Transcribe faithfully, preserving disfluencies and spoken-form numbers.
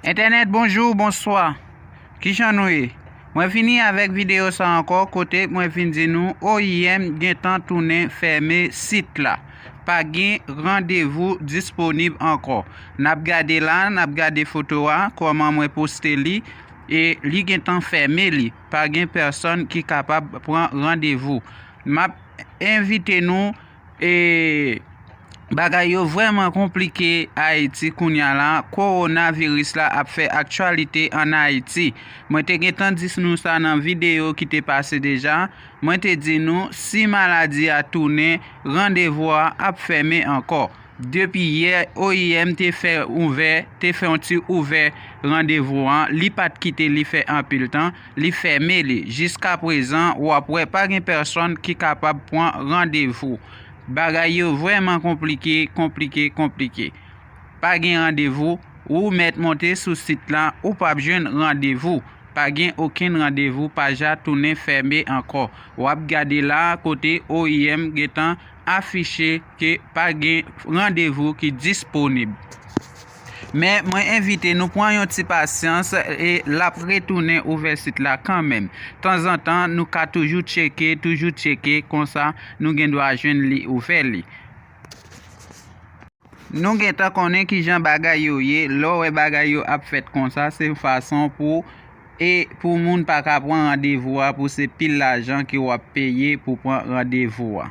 Entènèt, bonjou, bonswa. Kijan nou ye? Mwen vini avèk videyo sa ankò, kote mwen vin di nou O I M gentan tounen fèmen sit la. Pa gen randevou disponib ankò. N ap gade la, n ap gade foto a, kòman mwen poste li, e li gentan fèmen li. Pa gen pèsòn ki kapab pran randevou. M ap envite nou, e, bagay yo vrèman konplike Ayiti kounye a la. Kowonaviris la ap fè aktyalite ann Ayiti. Mwen te gentan di nou sa nan videyo ki te pase deja. Mwen te di nou, si maladi a tounen, randevou a ap fèmen ankò. Depi yè, O I M te fè ouvè, te fè yon ti ouvè randevou an, li pa t kite li fè anpil tan, li fèmen li. Jiskaprezan, w ap wè pa gen pèsòn ki kapab pran randevou. Bagay yo vrèman konplike, konplike, konplike. Pa gen randevou, ou mèt monte sou sit la, ou p ap jwenn randevou. Pa gen okenn randevou, paj la tounen fèmen ankò. W ap gade la kote O I M gentan afiche ke pa gen randevou ki disponib. Men mwen envite nou pran yon ti pasyans e l ap retounen ouvè sit la kanmenm. Tanzantan, nou ka toujou tcheke, toujou tcheke, konsa nou gen dwa jwenn li ouvè li. Nou gentan konnen kijan bagay yo ye, lè w wè bagay yo ap fèt konsa, se yon fason pou, e pou moun pa ka pran randevou a, pou se pil lajan ke w ap peye pou pran randevou a.